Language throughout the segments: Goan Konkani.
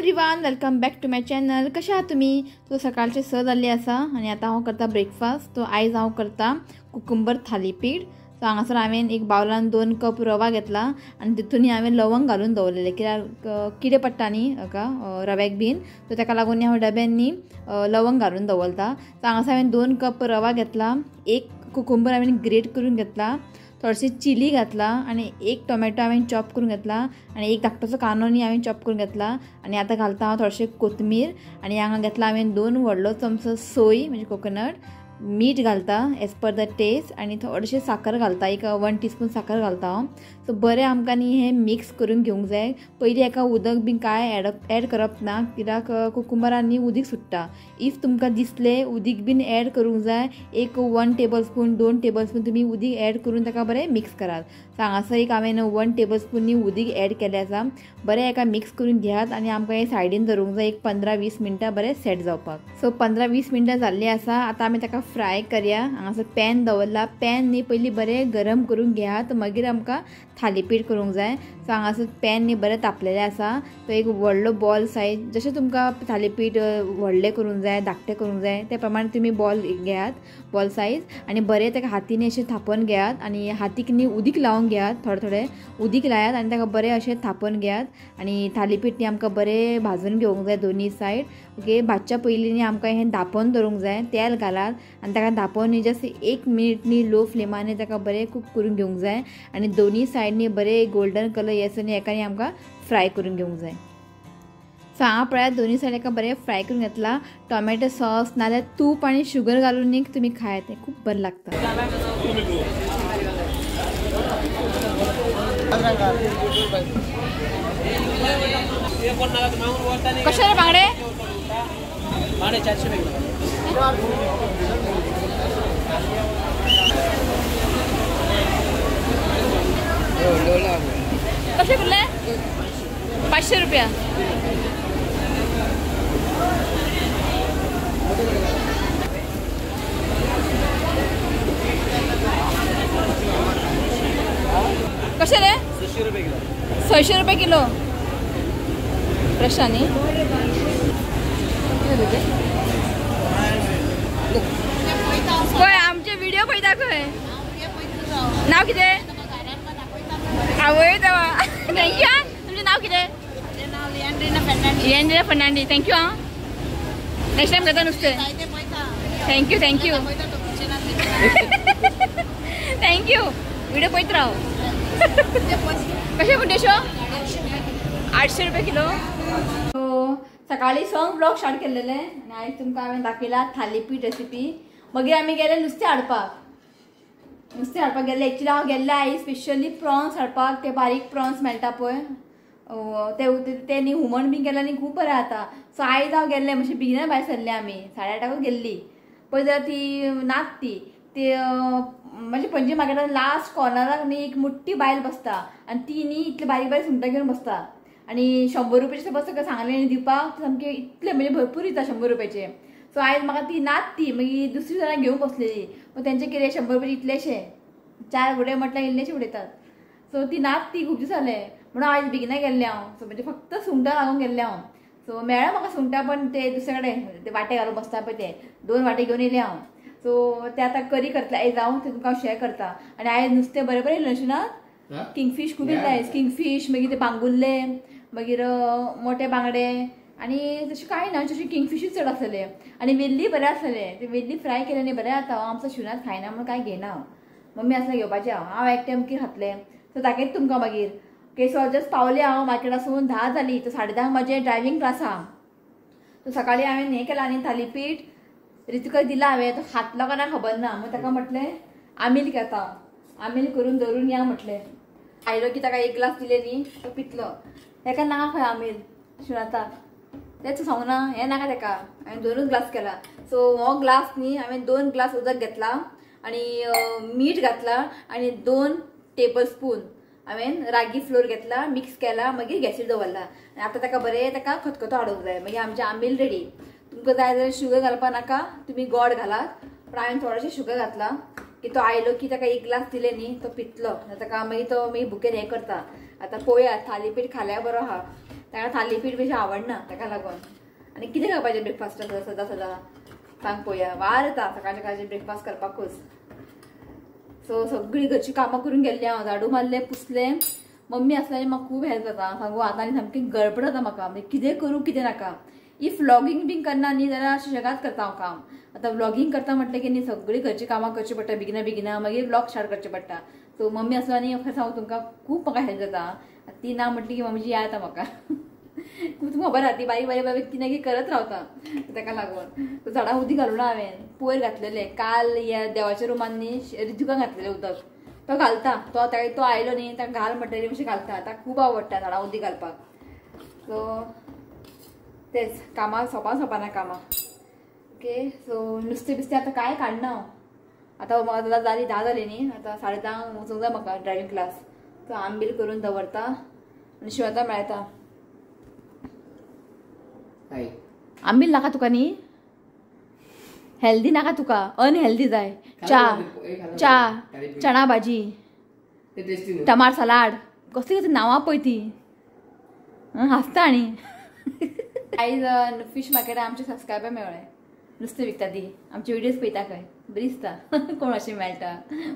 Everyone, welcome back to my channel. कशें आहा तुमी? सो सकाळचे 6 जाल्ली आसा आनी आतां हांव करता ब्रेकफास्ट. सो आयज हांव करता कुकुंबर थालीपीठ. सो हांगासर हांवें एक बावलान 2 कप रवा घेतला आनी तितून हांवें लवंग घालून दवरलेलें, कित्याक किडे पडटा न्ही हाका रव्याक बीन, सो ताका लागून हांव डब्यान न्ही लवंग घालून दवरता. सो हांगासर हांवें 2 कप रवा घेतला, 1 कुकुंबर हांवें ग्रेट करून घेतला, थोडेशें चिली घातला आनी 1 टोमॅटो हांवें चॉप करून घेतला आनी 1 धाकटोसो कांदो न्ही हांवें चॉप करून घेतला. आनी आतां घालता हांव थोडेशें कोथमीर आनी हांगा घेतला हांवें 2 व्हडलो चमचो सोय म्हणजे कोकोनट, मीठ घालता एज पर the test आनी थोडेशें साकर घालता, एक 1 टीस्पून साकर घालता हांव. सो बरें आमकां न्ही हें मिक्स करून घेवंक जाय. पयलीं हेका उदक बीन कांय एड करप ना, कित्याक कुकुंबरान न्ही उदीक सुट्टा. If तुमकां दिसलें उदीक बीन एड करूंक जाय, एक 1 टेबल स्पून 2 टेबल स्पून तुमी उदीक एड करून ताका बरें मिक्स करात. सो हांगासर एक हांवें 1 टेबल स्पून न्ही उदीक एड केलें आसा. बरें हेका मिक्स करून घेयात आनी आमकां हें सायडीन धरूंक जाय एक 15-20 मिनटां बरें सेट जावपाक. सो 15-20 मिनटां जाल्लीं आसा. आतां आमी ताका फ्राय करया. हांगासर पॅन दवरला, पॅन न्ही पयलीं बरें गरम करून घेयात, मागीर आमकां थालीपीठ करूंक जाय. सो हांगासर पॅन न्ही बरें तापलेलें आसा. तो एक व्हडलो बॉल सायज, जशें तुमकां थालीपीठ व्हडलें करूंक जाय धाकटें करूंक जाय ते प्रमाणे तुमी बॉल घेयात, बॉल सायज, आनी बरें ताका हातीन अशें थापोवन घेयात आनी हातीक न्ही उदीक लावन घेयात, थोडें थोडें उदीक लायात आनी ताका बरें अशें थापोवन घेयात. आनी थालीपीठ न्ही आमकां बरें भाजून घेवंक जाय दोनी सायड. ओके, भाजच्या पयलीं न्ही आमकां हें धांपोवन दवरूंक जाय. तेल घालात आनी ताका धांपोवन न्ही जस्ट 1 मिनीट न्ही लो फ्लेमान न्ही ताका बरें कूक करून घेवंक जाय आनी दोनी सायड न्ही बरें गोल्डन कलर येसर न्ही हेका न्ही आमकां फ्राय करून घेवंक जाय. सो हांगा पळयात दोनी सायड हेका बरें फ्राय करून घेतला. टोमॅटो सॉस नाल्यार तूप आनी शुगर घालून न्ही तुमी खायात, तें खूब बरें लागता. कशे रे बांगडे? बांगडे 400 रुपये. कशे कुल्ले? 500 रुपया. कशे रे? 600 रुपये किलो. 600 रुपये किलो. फ्रेश न्ही? पळय आमचे व्हिडिओ पळयता खंय. नाव कितें? आवय देवा. Thank you. तुमचें नाव कितें? लिएंड्रिना फर्नांडीस. Thank you. आं, नेक्स्ट टायम घेता नुस्तें. Thank you thank you thank you. Video पळयत राव. कशें म्हणटा? 800 रुपये किलो. सो सकाळी 6 ब्लॉग स्टार्ट केल्लेले आनी आयज तुमकां हांवें दाखयला थालीपीठ रेसिपी. मागीर आमी गेले नुस्तें हाडपाक. नुस्तें हाडपाक गेल्ले. एक्चुली हांव गेल्लें आयज स्पेशली प्रॉन्स हाडपाक. ते बारीक प्रॉन्स मेळटा पळय, ते न्ही हुमण बीन केल्यार न्ही खूब बरें जाता. सो आयज हांव गेल्लें मातशें बेगिना भायर सरलें आमी, 8:30 गेल्ली. पळय जाल्यार ती नात ती ते म्हणजे पणजे मार्केटान लास्ट कॉर्नराक न्ही एक मोठी बायल बसता आनी ती न्ही इतले बारीक बारीक सुंगटां घेवन बसता आनी 100 रुपयाचे बसता काय सांगलें न्ही दिवपाक, सामकें इतले म्हणजे भरपूर दिता 100 रुपयाचे. सो आयज म्हाका ती नात ती मागीर दुसरी जाणां घेवन बसलेली. मागीर तेंचें कितें 100 रुपयाचे इतलेशे 4 उडय म्हटल्यार इल्लेशे उडयतात. सो ती नात ती खूब दीस जाले म्हणून आयज बेगिना गेल्लें हांव. सो म्हणजे फक्त सुंगटां लागून गेल्लें हांव. सो मेळ्ळें म्हाका सुंगटां, पण ते दुसरे कडेन ते वाटे घालून बसता पळय ते 2 वाटे घेवन येयलें हांव. सो ते आतां करी करतले आयज हांव, ते तुमकां हांव शेअर करता. आनी आयज नुस्तें बरें बरें येयलें ना, किंगफीश खूब येयलें आयज. किंगफीश, मागीर ते बांगुल्ले, मागीर मोटे बांगडे आनी तशें कांय ना, जशें किंगफिशूच चड आसलेले आनी वेल्ली बरें आसलेले. ते वेल्ली फ्राय केले न्ही बरें जाता. हांव आमचो शिवनाथ खायना म्हणून कांय घेयना हांव, मम्मी आसल्यार घेवपाचें हांव, हांव एकटें कितें खातलें. सो दाखयता तुमकां मागीर. ओके, सो जस्ट पावलें हांव मार्केटासून, 10 जाली. तर 10:30 म्हजें ड्रायव्हींग क्लास आहा. सो सकाळीं हांवें हें केलां न्ही थालीपीठ रितिका दिला हांवें, तो खातलो काय ना खबर ना. मागीर ताका म्हटलें आमील घेता, आमील करून दवरून या म्हटलें. आयलो की ताका 1 ग्लास दिले न्ही तो पितलो. ताका ना खंय आमील शिवनाथाक, तेच सांगू ना हें नाका ताका. हांवें 2 ग्लास केला. सो हो ग्लास न्ही हांवें 2 ग्लास उदक घेतला आनी मीठ घातला आनी 2 टेबल स्पून हांवें रागी फ्लोर घेतला, मिक्स केला, मागीर गॅसीर दवरला. आनी आतां ताका बरें ताका खतखतो हाडूंक जाय. मागीर आमचें आमील रेडी. तुमकां जाय जाल्यार शुगर घालपा नाका, तुमी गोड घालात, पण हांवें थोडेशें शुगर घातला की तो आयलो की ताका 1 ग्लास दिले न्ही तो पितलो, ताका मागीर तो मागीर भुकेन हें करता. आतां पळोवया थालीपीठ खाल्यार बरो आहा. ताका थालीपीठ बेशी आवडना ताका लागून. आनी कितें खावपाचें ब्रेकफास्टाक सदां सदां सांग पळोवया, वार येता सकाळचे सकाळचे ब्रेकफास्ट करपाकूच. सो सगळीं घरचीं कामां करून गेल्लीं हांव, झाडू मारलें पुसलें. मम्मी आसल्यार म्हाका खूब हेल्प जाता सांगू. आतां आनी सामकी गडबड जाता म्हाका, म्हणजे कितें करूं कितें नाका. If vlogging बीन करना न्ही जाल्यार सुशेगाद करता हांव काम. आतां व्लॉगींग करता म्हटलें की न्ही सगळीं घरचीं कामां करचीं पडटा बेगिना बेगिना, मागीर व्लॉग स्टार्ट करचें पडटा. सो मम्मी आसल्यार न्ही खरें सांगू तुमकां खूब म्हाका हेल्प जाता. ती ना म्हटली की मम्मीची याद येता म्हाका. खूब तुमकां खबर आहा ती बारीक बारीक बारीक कितें कितें करत रावता ताका लागून. झाडां उदीक घालूं ना हांवें, पयर घातलेलें काल ह्या देवाच्या रुमान न्ही रितुकान घातलेलें उदक, तो घालता तो तो आयलो न्ही ताका घाल म्हणटकीर मातशें घालता, ताका खूब आवडटा झाडां उदीक घालपाक. सो तेच कामां सोंपा सोंपाना कामां. ओके सो नुस्तें बिस्तें आतां कांय काडना हांव. आतां म्हाका जाली 10 जाली न्ही, आतां 10:30 वचूंक जाय म्हाका ड्रायव्हींग क्लास. सो आंबील करून दवरता आनी शिवता मेळटा. आंबील नाका तुका न्ही, हेल्दी नाका तुका, अनहेल्दी जाय. च्या च्या चणा भाजी, टमाट सलाड, कसली कसली नांवां पळय ती हांसता. आनी आयज फिश मार्केटाक आमचे सबस्क्रायबर मेळ्ळे, नुस्तें विकता ती, आमचे विडियोज पळयता खंय, बरी दिसता कोण अशें मेळटा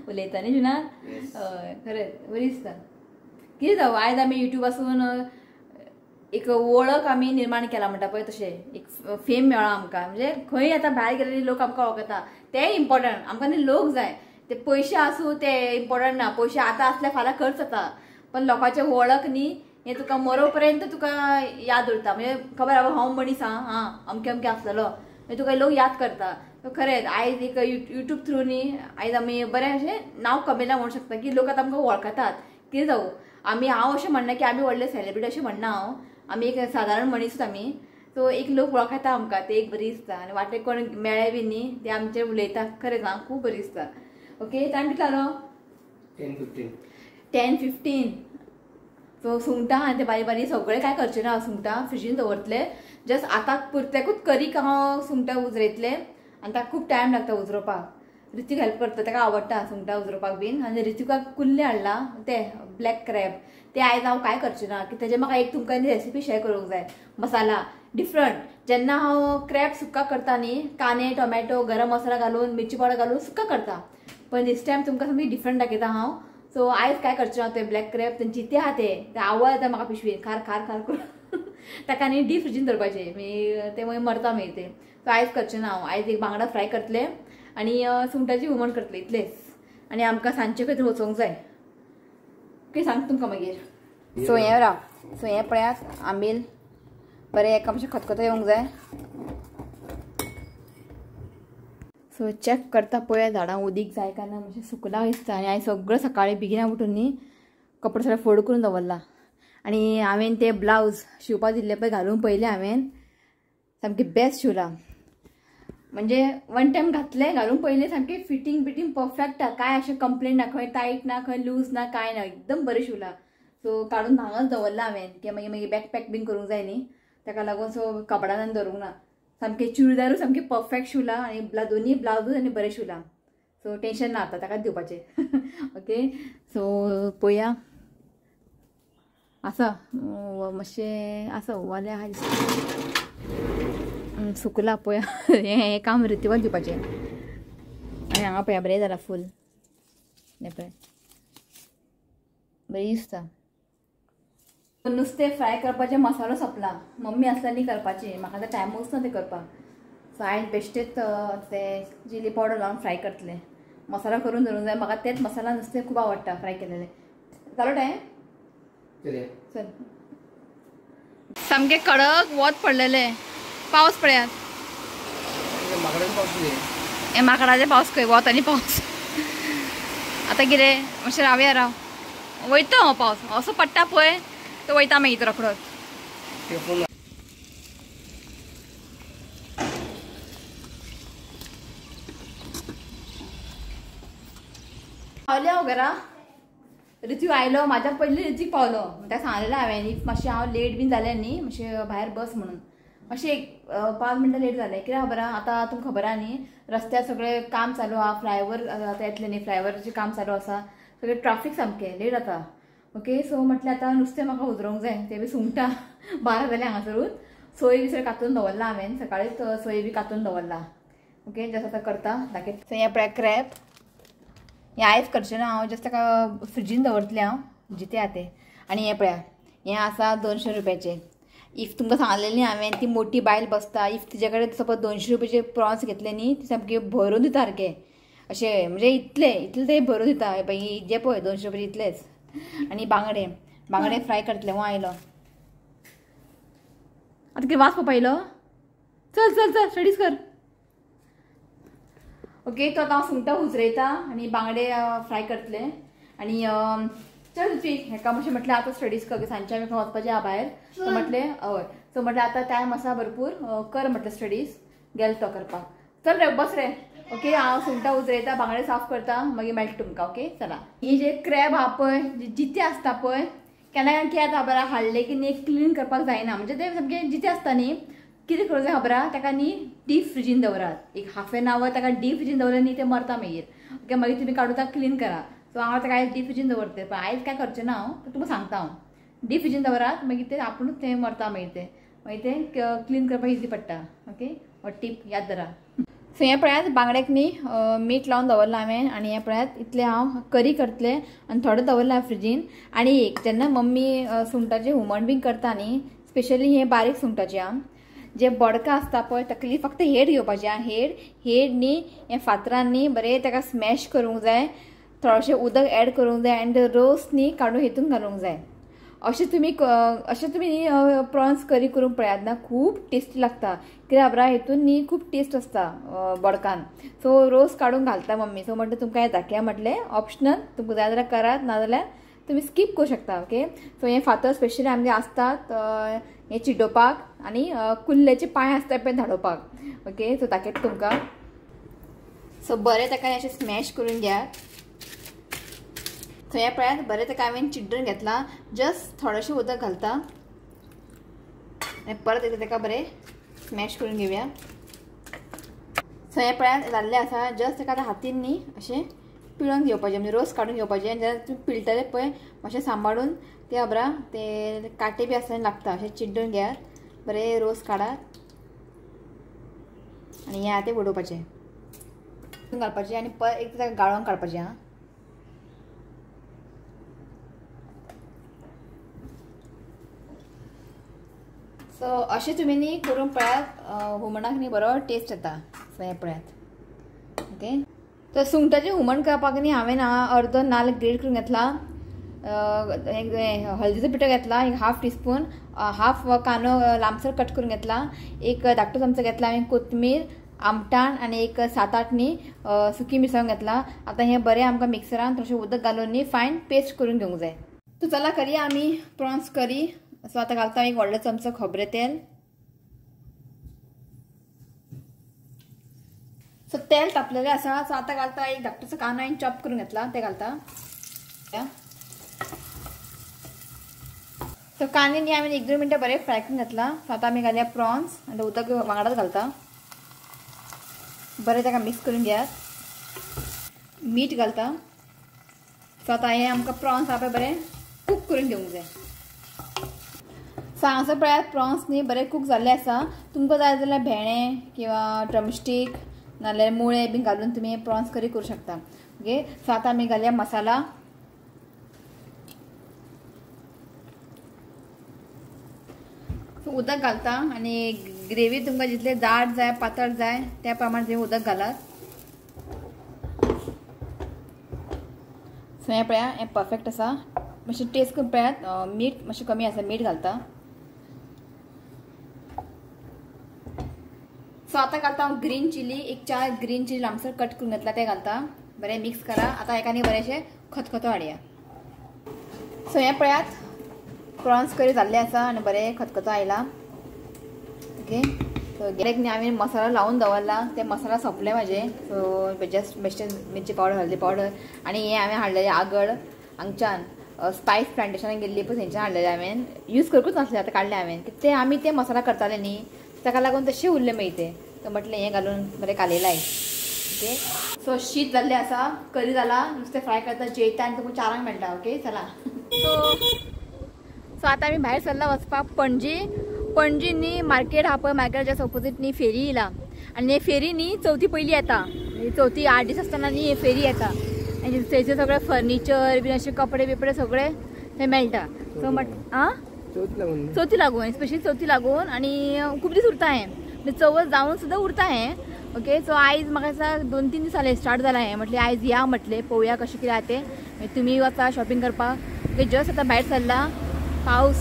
उलयता न्ही जुना. हय खरेंच बरी दिसता. कितें जावं आयज आमी युट्यूबासून एक वळख आमी निर्माण केला म्हणटा पळय, तशें एक फेम मेळ्ळा आमकां. म्हणजे खंय आतां भायर गेलेले लोक आमकां वळखता, तें इम्पॉर्टंट. आमकां न्ही लोक जाय, ते पयशे आसूं ते इम्पॉर्टंट ना, पयशे आतां आसल्यार फाल्यां खर्च जाता, पण लोकांचे वळख न्ही हें तुका मरो पर्यंत तुका याद उरता. म्हणजे खबर आहा हांव मनीस आहा, हां अमकें अमकें आसलेलो, मागीर तुका लोक याद करता. खरेंच आयज एक युट्यूब थ्रू न्ही आयज आमी बरें अशें नांव कमयलां म्हणूंक शकता की लोक आतां आमकां वळखतात. कितें जावं आमी, हांव अशें म्हणना की आमी व्हडले सेलिब्रिटी अशें म्हणना हांव, आमी एक सादारण मनीसूच आमी. सो एक लोक वळखता आमकां, ते एक बरी दिसता. आनी वाटेक कोण मेळ्ळे बी न्ही ते आमचेर उलयता, खरेंच हांव खूब बरी दिसता. ओके टायम कितलो जालो? 10:15. 10:15. सो सुंगटां आनी ते बारीक बारीक सगळें कांय करचें ना, सुंगटां फ्रिजीन दवरतले जस्ट आतां पुरतेकूच करीक हांव सुंगटां उजरयतलें. आनी ताका खूब टायम लागता उजरोवपाक. ऋतिक हेल्प करता, ताका आवडटा सुंगटां उजरोवपाक बीन. आनी ऋतिकाक कुल्ले हाडला ते ब्लॅक क्रॅब, ते आयज हांव कांय करचें ना की तेजे म्हाका एक तुमकां रेसिपी शेअर करूंक जाय. मसाला डिफरंट, जेन्ना हांव क्रॅब सुक्का करता न्ही, कांदे टोमॅटो गरम मसाला घालून मिरची पावडर घालून सुक्का करता, पण दीस टायम तुमकां सामकी डिफरंट दाखयता हांव. सो आयज काय करचें ना ते ब्लॅक क्रॅब जिते आहा ते आवड येता म्हाका पिशवेन खार खार खार करून ताका न्ही डीप फ्रिजीन दवरपाचें, मागीर ते मागीर मरता मागीर ते. सो आयज करचें ना हांव, आयज एक बांगडा फ्राय करतलें आनी सुंगटाची हुमण करतलें इतलेंच. आनी आमकां सांजचें खंय तरी वचोंक जाय. ओके सांग तुमकां मागीर. सो हें राव, सो हें पळयात आंबील बरें एका मातशें खतखतो येवंक जाय. सो चॅक करता पळया झाडां उदीक जाय काय ना, मातशें सुकलां दिसता. आनी हांवें सगळें सकाळीं बेगिना उठून न्ही कपडे सगळे फोल्ड करून दवरला. आनी हांवें ते ब्लावज शिंवपाक दिल्ले पळय घालून पळयलें हांवें, सामकें बेस्ट शिंवलां. म्हणजे वन टायम घातलें, घालून पळयलें सामकें फिटींग बिटींग परफेक्ट, कांय अशें कंप्लेन ना, खंय टायट ना, खंय लूज ना, कांय ना, एकदम बरें शिंवलां. सो काडून हांगाच दवरलां हांवें की मागीर मागीर बॅकपॅक बीन करूंक जाय न्ही, ताका लागून सो कपडान दवरूंक ना. सामकें चुडीदारूय सामकें परफेक्ट शिंवलां आनी दोनी ब्लावजूय आनी बरें शिंवलां. सो टेंशन ना आतां ताकाच दिवपाचें. ओके सो पळया आसा मातशें आसा वालें आहा दिसता, सुकलां पळया. हें काम ऋतिवाक दिवपाचें. आनी हांगा पळया बरें जालां फूल, हें पळय बरें दिसता. नुस्तें फ्राय करपाचें मसालो सोंपला, मम्मी आसल्यार न्ही करपाचें, म्हाका आतां टायमूच ना तें करपाक. सो हांवें बेश्टेच ते चिली पावडर लावन फ्राय करतलें, मसाला करून दवरूंक जाय म्हाका. तेच मसाला नुस्तें खूब आवडटा फ्राय केलेलें. जालो टायम? चल. सामकें कडक वत पडलेलें, पावस पळयात, हे माकडाचे पावस खंय, वत आनी पावस. आतां कितें मातशें रावया, राव वयता हो पावस असो पडटा पळय तो वयता मागीर रोखडोच. पावलें हांव घरा, ऋतू आयलो म्हाज्या पयलीं ऋतीक पावलो. ताका सांगलेलें हांवें if मातशें हांव लेट बीन जालें न्ही मातशें भायर बस म्हणून, मातशें एक 5 मिनटां लेट जालें. कित्याक खबर आहा आतां तुमकां खबर आहा न्ही रस्त्यार सगळें काम चालू आहा, फ्लायओवर आतां येतलें न्ही, फ्लायओवराचें काम चालू आसा, सगळें ट्राफीक सामकें लेट जाता. ओके सो म्हटलें आतां नुस्तें म्हाका उजरोवंक जाय तें बी सुंगटां 12 जालें हांगासरूच. सोय बी सगळें कातून दवरला हांवें, सकाळीच सोय बी कातून दवरला. ओके जस्ट आतां करता दाखयत. सो हें पळय क्रॅब, हें आयज करचें ना हांव, जस्ट ताका फ्रिजीन दवरतलें हांव जितें आतां. आनी हें पळया हें आसा 200 रुपयाचें. If तुमकां सांगलें न्ही हांवें ती मोटी बायल बसता, if तिजे कडेन सपोज 200 रुपयाचे प्रॉन्स घेतले न्ही ती सामके भरून दिता सारके अशें, म्हणजे इतले इतले ते भरून दिता. बाई जे पळय 200 रुपयाचे इतलेच. आनी बांगडे, बांगडे फ्राय करतले. हो आयलो आतां कितें वास पळोवपा आयलो. चल चल चल स्टडीज कर. ओके तो आतां हांव सुंगटां उजरयता आनी बांगडे फ्राय करतले. आनी चल तुजी हेका मातशें म्हटलें आतां स्टडीज कर, सांजचे आमी वचपाचें आहा भायर. सो म्हटलें हय, सो म्हटलें आतां टायम आसा भरपूर, कर म्हटलें स्टडीज. गेलो तो करपाक. चल रे बस रे. ओके हांव सुंगटां उजरयता, बांगडे साफ करता, मागीर मेळटा तुमकां. ओके चला. ही जे क्रॅब आहा पळय जिते आसता पळय, केन्ना केन्ना कितें जाता खबर आहा, हाडले की न्ही क्लीन करपाक जायना, म्हणजे ते सामके जिते आसता न्ही. कितें करूं जाय खबर आहा, ताका न्ही डीप फ्रिजीन दवरात एक हाफ एन our. ताका डीप फ्रिजीन दवरलें न्ही तें मरता मागीर. ओके मागीर तुमी काडून ताका क्लीन करा. सो हांव ताका आयज डीप फ्रिजीन दवरतलें, पण आयज काय करचें ना हांव, तुमकां सांगता हांव. डीप फ्रिजीन दवरात मागीर ते आपुणूच तें मरता मागीर तें, मागीर तें क्लीन करपाक इजी पडटा. ओके हो टीप याद धरा. सो हें पळयात बांगड्याक न्ही मीठ लावन दवरलां हांवें. आनी हें पळयात इतलें हांव करी करतलें आनी थोडें दवरलां फ्रिजीन. आनी एक जेन्ना मम्मी सुंगटाचें हुमण बीन करता न्ही, स्पेशली हें बारीक सुंगटाचें आं, जे बोडकां आसता पळय तकली फक्त हेड घेवपाचें आं. हेड हेड न्ही हें फातरान न्ही बरें ताका स्मॅश करूंक जाय, थोडेशें उदक एड करूंक जाय आनी रोस न्ही काडून हेतून घालूंक जाय. अशें तुमी न्ही प्रॉन्स करी करूंक पळयात ना, खूब टेस्टी लागता. कित्याक खबर आहा, हेतून न्ही खूब टेस्ट आसता बोडकान. सो रोस काडून घालता मम्मी. सो म्हणटा तुमकां हें दाखया म्हटलें, ऑप्शनल, तुमकां जाय जाल्यार करात, नाजाल्यार तुमी स्कीप करूं शकता. ओके सो हे फातर स्पेशली आमगे आसतात हे चिड्डोवपाक आनी कुल्ल्याचे पांय आसता पळय धाडोवपाक. ओके सो दाखयता तुमकां. सो बरें ताका अशें स्मॅश करून घेयात. सो हें पळयात बरें ताका हांवें चिड्डून घेतलां, जस्ट थोडेशें उदक घालता आनी परत एकदां ताका बरें स्मॅश करून घेवया. सो हें पळयात जाल्लें आसा, जस्ट ताका आतां हातीन न्ही अशें पिळून घेवपाचें, म्हणजे रोस काडून घेवपाचें. आनी जेन्ना तुमी पिळटले पळय मातशें सांबाळून ते खबर आहा ते कांटे बी आसतना लागता, अशें चिड्डून घेयात, बरें रोस काडात आनी हें आतां उडोवपाचें घालपाचें आनी परत एकदां ताका गाळोन काडपाचें आं. सो अशें तुमी न्ही करून पळयात, हुमणाक न्ही बरो टेस्ट येता. सो हें पळयात. ओके तर सुंगटाचें हुमण करपाक न्ही हांवें अर्दो नाल्ल ग्रेट करून घेतला, हळदीचो पिठो घेतला एक हाफ टीस्पून, हाफ कांदो लांबसर कट करून घेतला, एक धाकटो चमचो घेतला हांवें कोथमीर, आमटाण आनी एक 7-8 न्ही सुकी मिरसांग घेतला. आतां हें बरें आमकां मिक्सरान थोडेशें उदक घालून न्ही फायन पेस्ट करून घेवंक जाय. सो चला करया आमी प्रॉन्स करी. सो आतां घालता एक व्हडलो चमचो खोबरें तेल. सो तेल तापलेलें आसा. सो आतां घालता एक धाकटोसो कांदो हांवें चॉप करून घेतला ते घालता. सो कांदे न्ही हांवें 1-2 मिनटां बरें फ्राय करून घेतला. सो आतां आमी घालया प्रॉन्स आनी उदक वांगडाच घालता. बरें ताका मिक्स करून घेयात. मीठ घालता. सो आतां हें आमकां प्रॉन्स आहा पळय बरें कूक करून घेवंक जाय. सो हांगासर पळयात प्रॉन्स न्ही बरें कूक जाल्ले आसा. तुमकां जाय जाल्यार भेंडे किंवा ड्रमस्टीक नाल्यार मुळे बीन घालून तुमी प्रॉन्स करी करूं शकता. ओके सो आतां आमी घालया मसाला. सो उदक घालता आनी ग्रेवी तुमकां जितले जाड जाय पातळ जाय त्या प्रमाणे तुमी उदक घालात. सो हें पळया हें परफेक्ट आसा. मातशें टेस्ट करून पळयात, मीठ मातशें कमी आसा, मीठ घालता. सो आतां घालता हांव ग्रीन चिली, एक 4 ग्रीन चिली लांबसर कट करून घेतला ते घालता. बरें मिक्स करा. आतां एका न्ही बरेंशें खतखतो हाडया. सो हें पळयात प्रॉन्स करी जाल्ले आसा आनी बरें खतखतो आयला. ओके सो गेले न्ही हांवें मसाला लावन दवरला, ते मसाला सोंपले म्हाजे. सो जस्ट बेश्टे मिरची पावडर, हळदी पावडर आनी हें हांवें हाडलेलें आगळ हांगच्यान स्पायस प्लांटेशनाक गेल्ली पळय थंयच्यान हाडलेलें हांवें, यूज करूंकच नासलें, आतां काडलें हांवें. ते आमी ते मसाला करताले न्ही ताका लागून तशें उरलें मागीर तें. तर म्हटलें हें घालून बरें कालयलां. ओके सो शीत जाल्लें आसा, करी जाला, नुस्तें फ्राय करता, जेयता आनी तुमकां 4 मेळटा. ओके चला. सो सो आतां आमी भायर सरला वचपाक पणजी. पणजी न्ही मार्केट आहा पळय, मार्केटाच्या ऑपोजीट न्ही फेरी येयला आनी हे फेरी न्ही चवथी पयली येता. चवथी 8 दीस आसतना न्ही हे फेरी येता आनी थंयसर सगळें फर्निचर बीन अशें कपडे बिपडे सगळे थंय मेळटा. सो आं चवथी लागून स्पेशली चवथी लागून आनी खूब दीस उरता हें, म्हणजे चवथ जावन सुद्दां उरता हें. ओके सो आयज म्हाका दिसता 2-3 दीस जाले स्टार्ट जाला हें. म्हटलें आयज या म्हटलें पळोवया कशें कितें आहा तें. मागीर तुमी वचा शॉपिंग करपाक. ओके जस्ट आतां भायर सरला, पावस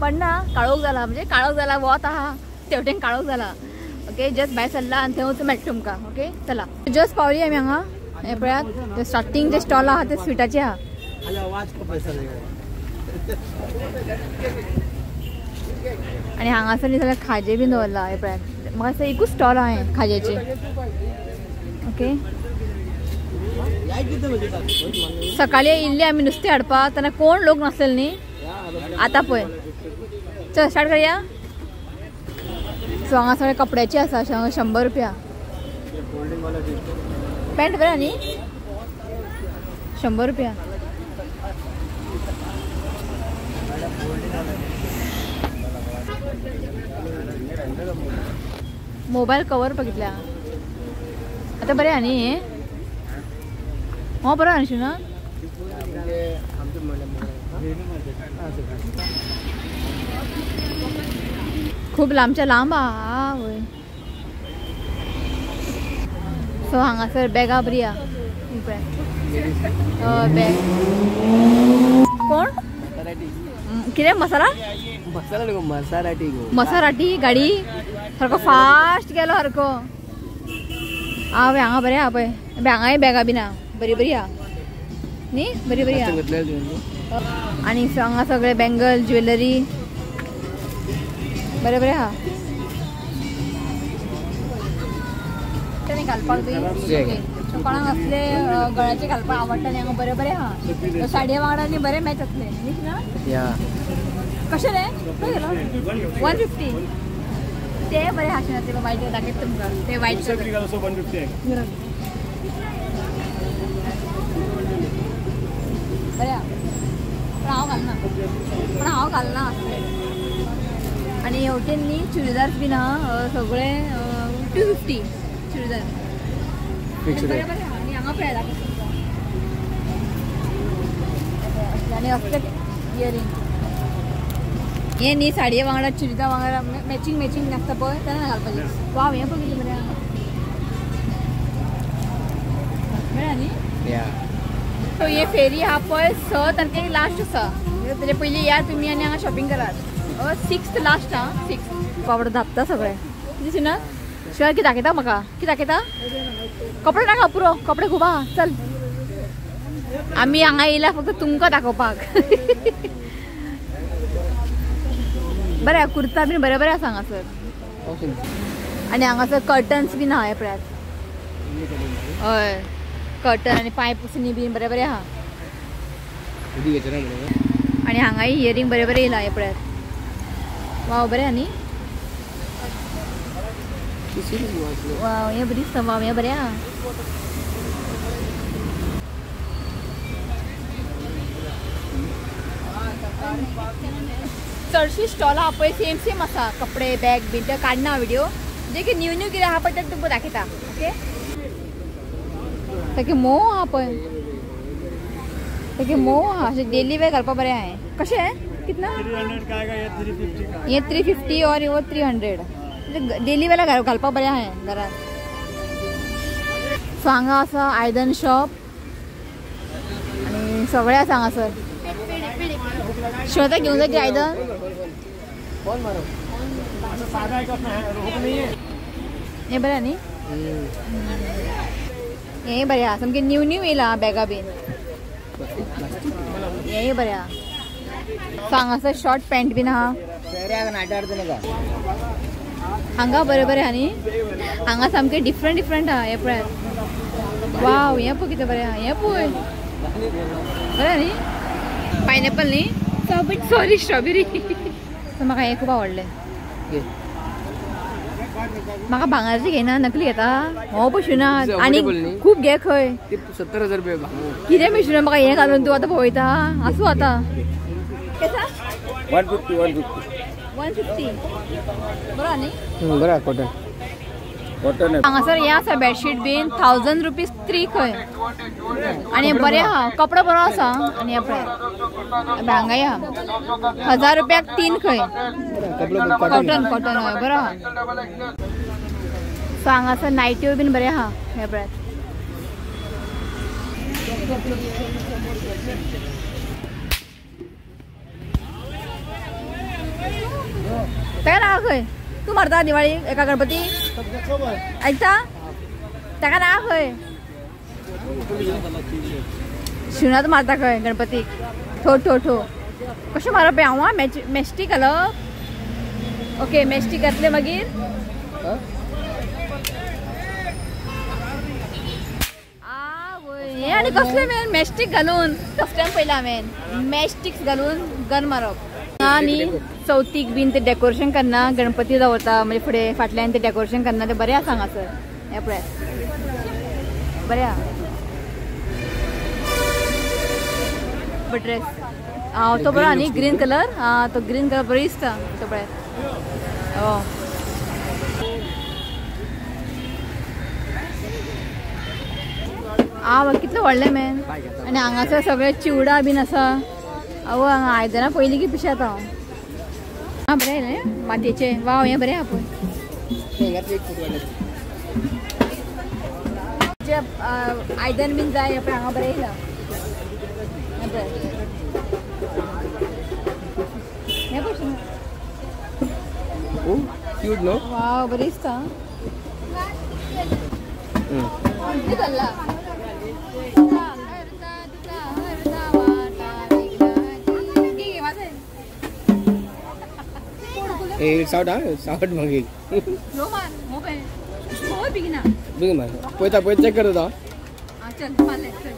पडना, काळोख जाला, म्हणजे काळोख जाला, वत आहा तेवटेन काळोख जाला. ओके जस्ट भायर सरला आनी थंय वचून मेळटा तुमकां. ओके चला जस्ट पावली आमी हांगा. हें पळयात स्टार्टींग जे स्टॉल आहा ते स्विटाचे आहा. आनी हांगासर न्ही सगळें खाजें बीन दवरलां. हें पळयात म्हाका दिसता एकूच स्टॉल आहा हें खाज्याचें. ओके सकाळी येयल्ली आमी नुस्तें हाडपाक तेन्ना कोण लोक नासलेले न्ही, आतां पळय. चल स्टार्ट करया. सो हांगा सगळे कपड्याचे आसा, 100 रुपया पॅन्ट बरें न्ही, 100 रुपया. मोबायल कवर बघितल्या आता बरें आहा न्ही हें. हो बरो आहा न्ही ना. खूब लांबच्या लांब आहा वय. सो हांगासर बॅगां बरी आहा. बॅग कोण कितें मसाला मसाराटी गाडी सारको फास्ट गेलो सारको. आवय हांगा बरें आहा पळय, हांगाय बॅगां बीन आहा बरी बरी आहा न्ही, बरी बरी आहा. आनी हांगा सगळे बँगल ज्वेलरी बरें बरें आहा. घालपाक बी कोणाक असले गळ्याचे घालपाक आवडटा न्ही, हांगा बरें बरें आहा. साडये वांगडा न्ही बरें मॅच जातलें न्ही ना. कशें रे 150 ते बरें आहा ते वायट दाखयता तुमकां ते वायट बरें आहा. पण हांव घालना, पण हांव घालना. आनी हेवटेन न्ही चुडीदार बीन आहा सगळे 250 चुडीदार बरें बरें आहा. आनी हांगा पळय दाखयता आनी असले इयरिंग हे न्ही साडये वांगडा चुडीदार वांगडा मॅचिंग मॅचिंग नासता पळय तेन्ना घालपाचें. वाव हें पळय कितें बरें आहा, बरें न्ही. सो हे फेरी आहा पळय 6 तारखेक लास्ट आसा, तेजे पयलीं या तुमी आनी हांगा शॉपिंग करात. 6 लास्ट आहा, 6 पावडर धापता सगळें दिसना ना. शिवाय कितें दाखयता म्हाका, कितें दाखयता? कपडे नाका पुरो, कपडे खूब आहा. चल आमी हांगा येयला फक्त तुमकां दाखोवपाक. बरें कुर्ता बीन बरें बरें आसा हांगासर. आनी हांगासर कर्टन्स बीन आहा हें पळयात. हय कर्टन आनी पांय पुसणी बीन बरें बरें आहा. आनी हांगाय इयरिंग बरें बरें येयला हें पळयात. वाव बरें आहा न्ही. वाव हें बरें दिसता, वाव हें बरें आहा. चडशी स्टॉल आहा पळय सेम सेम आसा, कपडे बॅग बीन ते काडना व्हिडिओ, जे की न्यू न्यू कितें आहा पळय तें तुमकां दाखयता. ओके सारकें मोव आहा पळय, सारकें मोव आहा, अशें डेली वेर घालपाक बरें आहा. कशें कितना हे 350 और वो 300 डेली वेला घालपाक बरें आहा घरात. सो हांगा आसा आयदन शॉप आनी सगळें आसा हांगासर. श्वेता घेऊन जा आयदन. हें बरें न्ही, हें बरें आहा सामकें न्यू न्यू येयलां बॅगां बीन. हेंय बरें आहा. सो हांगासर शॉर्ट पॅन्ट बीन आहा. हांगा बरें बरें आहा न्ही, हांगा सामकें डिफरंट डिफरंट आहा. हें पळयात, वाव हें पळय कितें बरें आहा, हें पळय बरें न्ही. पायनॅपल न्ही, सॉरी स्ट्रॉबेरी. सो म्हाका हें खूब आवडलें. म्हाका भांगराची घेयना नकली घेता हो पळय आनी खूब घे खंय 70,000 रुपये कितें मिशून म्हाका हें घालून तूं आतां पळयता आसूं आतां 150 150 बरो न्ही बरं कॉटन कॉटन हांगासर हें आसा बेडशीट बीन 1000 रुपीज 3 खंय आनी बरें आहा कपडो बरो आसा आनी हें पळय हांगाय आहा 1000 रुपयाक 3 खंय कॉटन कॉटन हय बरो आहा. सो हांगासर नायट्यो बीन बरें आहा हें पळयात. ताका ना खंय तूं मारता दिवाळी एका गणपती आयता ताका ना खंय शिवनाथ मारता खंय गणपतीक ठो ठो ठो कशें मारप हांव मॅस्टीक घालप ओके मॅस्टीक घातले मागीर हें आनी कसलें मेन मॅस्टीक घालून फर्स्ट टायम पयलें हांवें मॅस्टिक्स घालून गन मारप. आनी चवथीक बीन ते डेकोरेशन करना गणपती दवरता म्हणजे फुडें फाटल्यान ते डेकोरेशन करना ते बरें आसा हांगासर हें पळयात बरें आहा. ड्रेस आं तो बरो न्ही ग्रीन कलर आं तो ग्रीन कलर बरो दिसता तो पळयात. आं कितलें व्हडलें मेन आनी हांगासर सगळें चिवडा बीन आसा. अवो हांगा आयदनां पयलीं की पिशात हांव आं बरें न्ही मातयेचें वाव हें बरें आहा पळय आयदन बीन जाय पळय हांगा बरें येयलां हें पळय हें पळय वाव बरें दिसता चल्ला. It's out, huh? It's out, Magi. लो मार, मोबाइल. बहुत बिगना. बिगना मार. पोइता पोइ चेक कर दो. हाँ चल मार ले चल.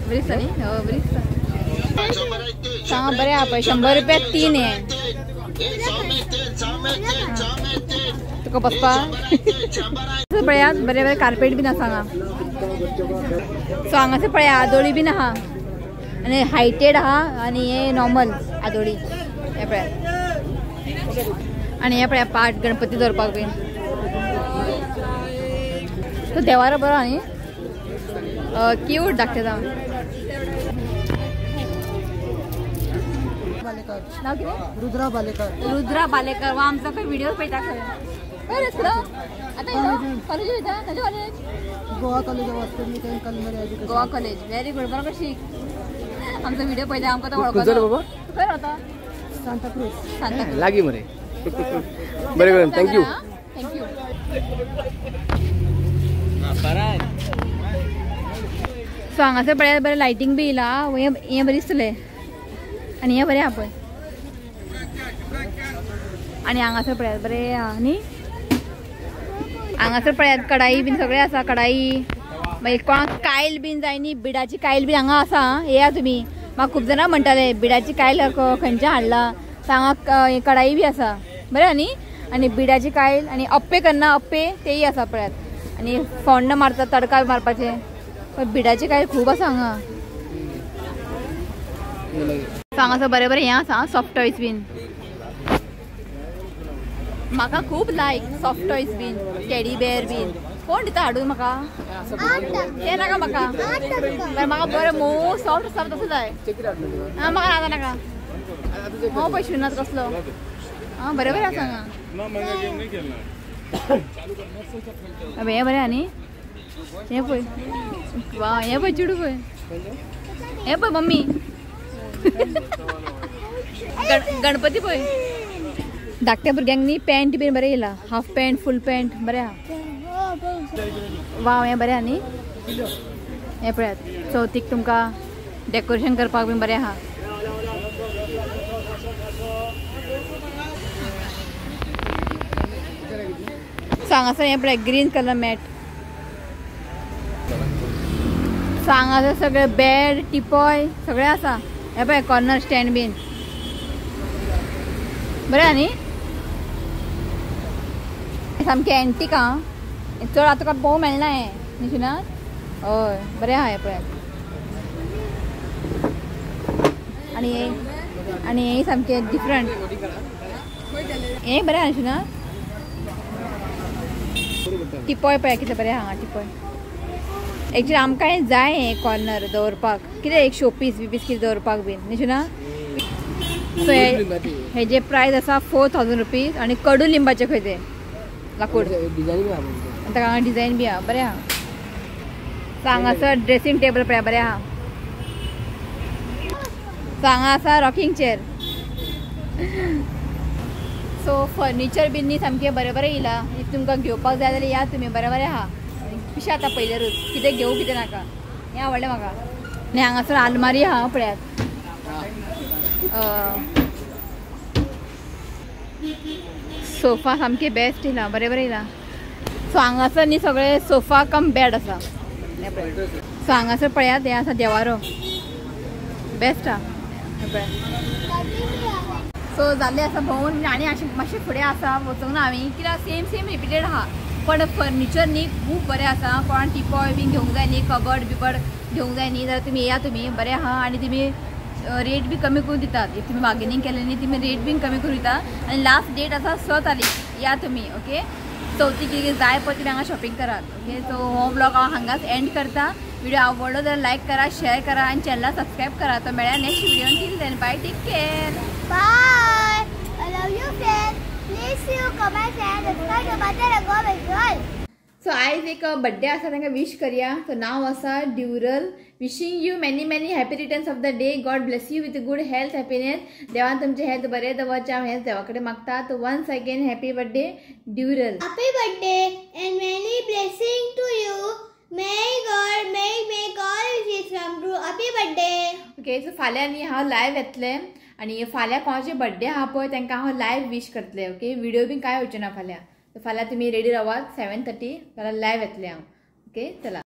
बरी सनी, हो बरी सनी. हाँ बरे आप 100 रुपये 3 है. तुका बसपा. पळयात बरे बरे कार्पेट बीन आसा हांगा. सो हांगासर पळया आदोळी बीन आहा आनी हायटेड आहा आनी हे नॉर्मल आदोळी. हें पळयात आनी हें पळया पाट गणपती दवरपाक बीन तो देवारो बरो न्ही क्यूट धाकटें जावन. नांव कितें? रुद्रा बालेकर. रुद्रा बालेकर वा आमचो खंय व्हिडिओ पळयता खंय खंय रे आतां कॉलेज वयता खंयचें college? Goa college of culinary education. Goa college very good बरो शीक आमचो व्हिडिओ पळयता आमकां तो वळखता. खंय रावता? सांताक्रूज. सांताक्रूज लागीं मरे. बरें करून thank you thank you. So हांगासर पळयात बरें लायटींग बी येयला हें बरें दिसतलें आनी हें बरें आहा पळय आनी हांगासर पळयात बरें आहा न्ही. हांगासर पळयात कडाई बीन सगळें आसा कडाई मागीर कोणाक कायल बीन जाय न्ही बिडाची कायल बीन हांगा आसा येया तुमी. म्हाका खूब जाणां म्हणटाले बिडाची कायल खंयच्यान हाडला हांगा कडाई बी आसा बरें न्ही. आनी बिडाची कायल आनी अप्पे करना अप्पे तेय आसा पळयात आनी फोण्ण मारता तडका मारपाचें पण बिडाची कायल खूब आसा हांगा. हांगासर बरें बरें हें आसा सॉफ्ट टॉयज बीन म्हाका खूब लायक सॉफ्ट टॉयज बीन टेडी बेर बीन कोण दिता हाडून म्हाका तें नाका म्हाका म्हाका बरें मोव सॉफ्ट आसा तसो जाय. आं म्हाका नाका नाका हो पळय शिवनाथ कसलो आं बरें बरें आसा हांगा. हें बरें आहा न्ही हें पळय वा हें पळय चेडूं पळय हें पळय मम्मी गणपती पळय. धाकट्या भुरग्यांक न्ही पॅन्ट बीन बरें येयला हाफ पॅन्ट फूल पॅन्ट बरें आहा. वाव हें बरें आहा न्ही हें पळयात चवथीक तुमकां डेकोरेशन करपाक बीन बरें आहा. सो हांगासर हें पळय ग्रीन कलर मॅट. सो हांगासर सगळे बेड टिपॉय सगळें आसा हें पळय कॉर्नर स्टँड बीन बरें आहा न्ही. सामकें एंटीक आहा, चड आतां तुका पळोवंक मेळना हें न्ही ना. हय बरें आहा हें पळयात. आनी आनी हें सामकें डिफरंट, हें बरें आहा न्ही ना. टिपोय पळया कितें बरें आहा टिपोय. एक्चुअली आमकां हें जाय हें कॉर्नर दवरपाक, कितें एक शोपीस बिपीस कितें दवरपाक बीन न्ही ना. सो हेजे प्रायस आसा 4000 रुपीज. आनी कडू लिंबाचें खंय तें लाकूड, ताका हांगा डिजायन बी आहा, बरें आहा. सो हांगासर ड्रेसिंग टेबल पळया बरें आहा. सो हांगा आसा रॉकिंग चेअर. सो फर्निचर बीन न्ही सामकें बरें बरें येयलां. If तुमकां घेवपाक जाय जाल्यार या तुमी, बरें बरें आहा. पिशें आतां पयल्यारूच कितें घेवं कितें नाका, हें आवडलें म्हाका. आनी हांगासर आलमारी आहा पळयात. सोफा सामके बेस्ट येयला, बरें बरें येयला. सो हांगासर न्ही सगळे सोफा कम बेड आसा. सो हांगासर पळयात हें आसा देवारो, बेस्ट आहा पळयात. सो जाल्लें आसा भोंवून आनी अशें मातशें फुडें आसा वचूंक ना हांवें, कित्याक सेम सेम रिपीटेड आहा. पण फर्निचर न्ही खूब बरें आसा. कोणाक टिपॉय बीन घेवंक जाय न्ही, कबड बिबड घेवंक जाय न्ही जाल्यार तुमी येया तुमी, बरें आहा. आनी तुमी रेट बी कमी करून दितात. If तुमी बार्गेनींग केलें न्ही तुमी रेट बीन कमी करून दिता. आनी लास्ट डेट आसा 6 तारीख, या तुमी ओके. चवथी कितें जाय पळय तुमी हांगा शॉपिंग करात ओके. सो हो ब्लॉग हांव हांगाच एंड करता. व्हिडिओ आवडलो जाल्यार लायक करा, शेअर करा आनी चॅनलाक सबस्क्रायब करा. तो मेळ्या next video. Till then bye, take care, bye. I love you friend. Please you comment share subscribe to my channel. So आयज एक बर्थडे आसा, तांकां विश करया. सो नांव आसा ड्युरल. Wishing you many many happy returns of the day. God bless you with good health, happiness. देवान तुमचें हेल्थ बरें दवरचें हांव हेंच देवा कडेन मागता. So once again happy birthday Dural. Happy birthday and many blessing to you. May God make all wishes come true. Happy birthday. Okay, so फाल्यां न्ही हांव लायव्ह येतलें आनी फाल्यां कोणाचे बर्थडे आहा पळय तांकां हांव लायव्ह विश करतलें ओके. व्हिडिओ बीन कांय येवचें ना फाल्यां. सो फाल्यां तुमी रेडी रावात 7:30 फाल्यां लायव्ह येतलें हांव ओके. चला.